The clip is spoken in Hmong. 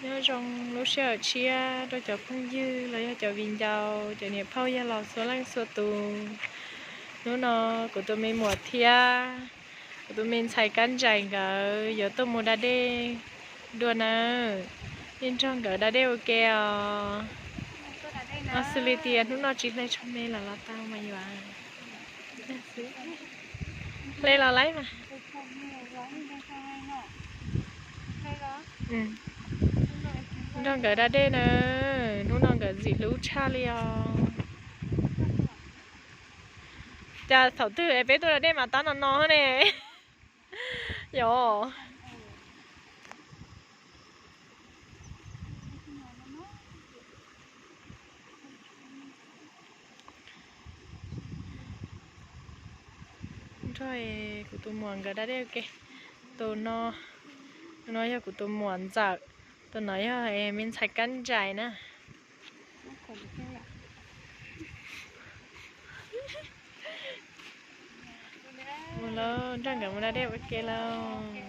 Nyob zoo lub sij hawm tshiab rau cov phooj ywg los yog cov viv ncaus, cov niam phauj yawg laus txhua leej txhua tus. Hnub no kuv tus me muam thiab kuv tus me ntxhais Kab Ntsais nkawd yuav tuaj mus da dej dua nawb. Ib nrog nkawd da dej ua ke os. Xws li tias hnub no tsis hle tsho me los los tau mas yuav hle los laib mas. Nrog nkawd da dej na, hnub no nkawd ntxim hlub tshaj li os. Cas thaum twg es peb tuaj da dej mas tab no no ne? Yog. Nrog kuv tus muam nkawd da dej ua ke. Tus no, tus no yog kuv tus muam ntxawm, tus no yog me ntxhais Kab Ntsais na. Mus lauj, nrog nkawd mus da dej ua ke lauj.